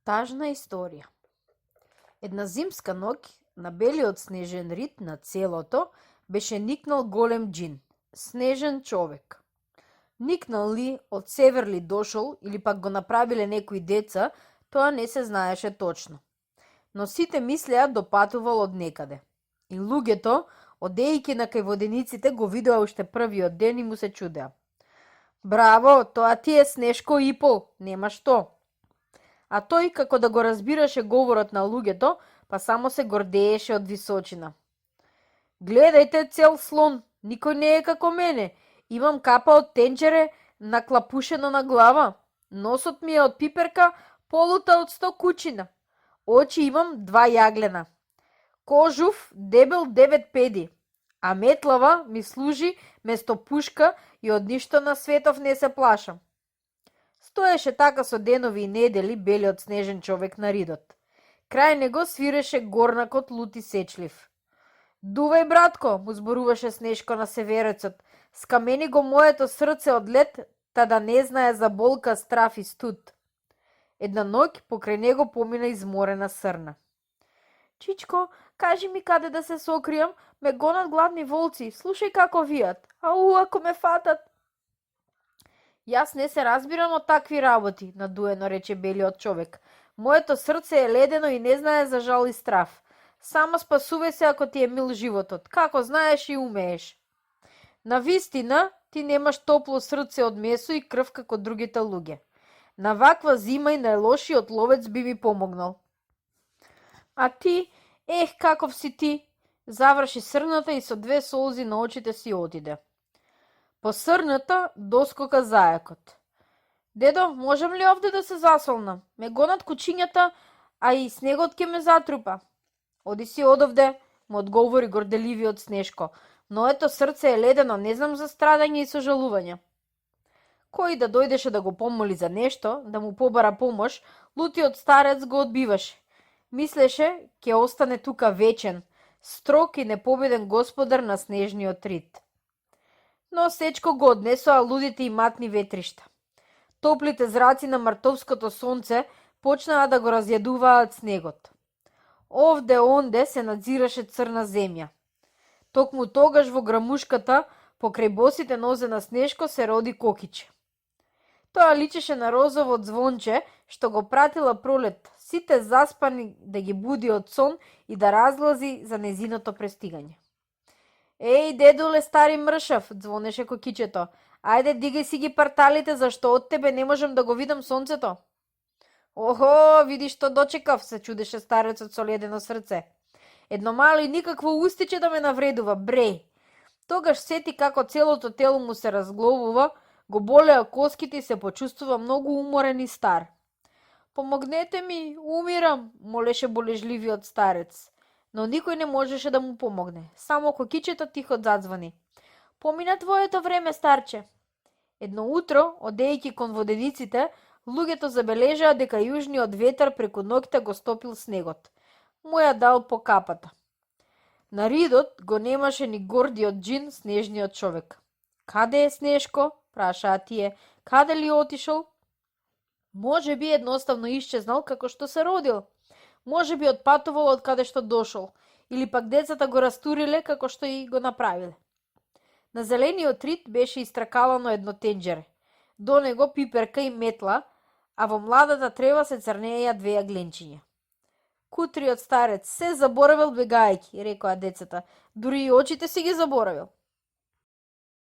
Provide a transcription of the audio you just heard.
Тажна историја. Една зимска ноќ на белиот снежен рид на селото беше никнал голем џин, снежен човек. Никнал ли, од север ли дошол или пак го направиле некои деца, тоа не се знаеше точно. Но сите мислеа допатувал од некаде. И луѓето, одејќи на кај водениците, го видеа уште првиот ден и му се чудеа. Браво, тоа ти е Снешко и пол, нема што. А тој, како да го разбираше говорот на луѓето, па само се гордееше од височина. Гледајте, цел слон, никој не е како мене. Имам капа од тенџере, наклапушено на глава. Носот ми е од пиперка, полута од 100 кучина. Очи имам 2 јаглена. Кожув, дебел 9 педи. А метлава ми служи место пушка и од ништо на светов не се плашам. Стоеше така со денови и недели белиот снежен човек на ридот. Крај него свиреше горнакот лути сечлив. Дувај, братко, му зборуваше Снешко на северецот, скамени го моето срце од лед, та да не знае за болка, страф и студ. Една ноќ покрај него помина изморена срна. Чичко, кажи ми каде да се сокријам, ме гонат гладни волци, слушај како вијат, ау, ако ме фатат. Јас не се разбирам од такви работи, надуено рече белиот човек. Моето срце е ледено и не знае за жал и страф. Само спасувај се ако ти е мил животот, како знаеш и умееш. На вистина, ти немаш топло срце од месо и крв како другите луѓе. На ваква зима и најлошиот ловец би ми помогнал. А ти, каков си ти, заврши срната и со 2 солзи на очите си отиде. По срната доскока зајакот. Дедо, можам ли овде да се засолнам? Ме гонат кучињата, а и снегот ќе ме затрупа. Оди си одовде, му одговори горделивиот Снешко. Моето срце е ледено, не знам за страдање и сожалување. Кој да дојдеше да го помоли за нешто, да му побара помош, лутиот старец го одбиваше. Мислеше, ќе остане тука вечен, строг и непобеден господар на снежниот рид. Но сечко го однесоа лудите и матни ветришта. Топлите зраци на мартовското сонце почнаа да го разјадуваат снегот. Овде-онде се надзираше црна земја. Токму тогаш во грамушката, покрај босите нозе на Снешко, се роди кокиче. Тоа личеше на розово звонче, што го пратила пролет, сите заспани да ги буди од сон и да разлази за незиното пристигање. Еј, дедуле, стари мршав, звонеше кокичето. Ајде, дигај си ги парталите, зашто од тебе не можам да го видам сонцето. Охо, видиш што дочекав, се чудеше старецот со ледено срце. Едно мало и никакво устиче да ме навредува, бре. Тогаш сети како целото тело му се разгловува, го болеа коските и се почувствува многу уморен и стар. Помогнете ми, умирам, молеше болежливиот старец. Но никој не можеше да му помогне. Само кокичето тихо задзвони. Помина твоето време, старче. Едно утро, одејќи кон водениците, луѓето забележаа дека јужниот ветар преку ноќта го стопил снегот. Му ја дал по капата. На ридот го немаше ни гордиот џин, снежниот човек. Каде е Снешко? Прашаа тие. Каде ли отишол? Може би едноставно исчезнал како што се родил. Може би отпатувал од каде што дошол. Или пак децата го растуриле како што и го направиле. На зелениот рид беше истракалано едно тенџере. До него пиперка и метла, а во младата трева се црнеја 2 јагленчиња. Кутриот старец се заборавил бегајќи, рекоа децата, дури и очите си ги заборавил.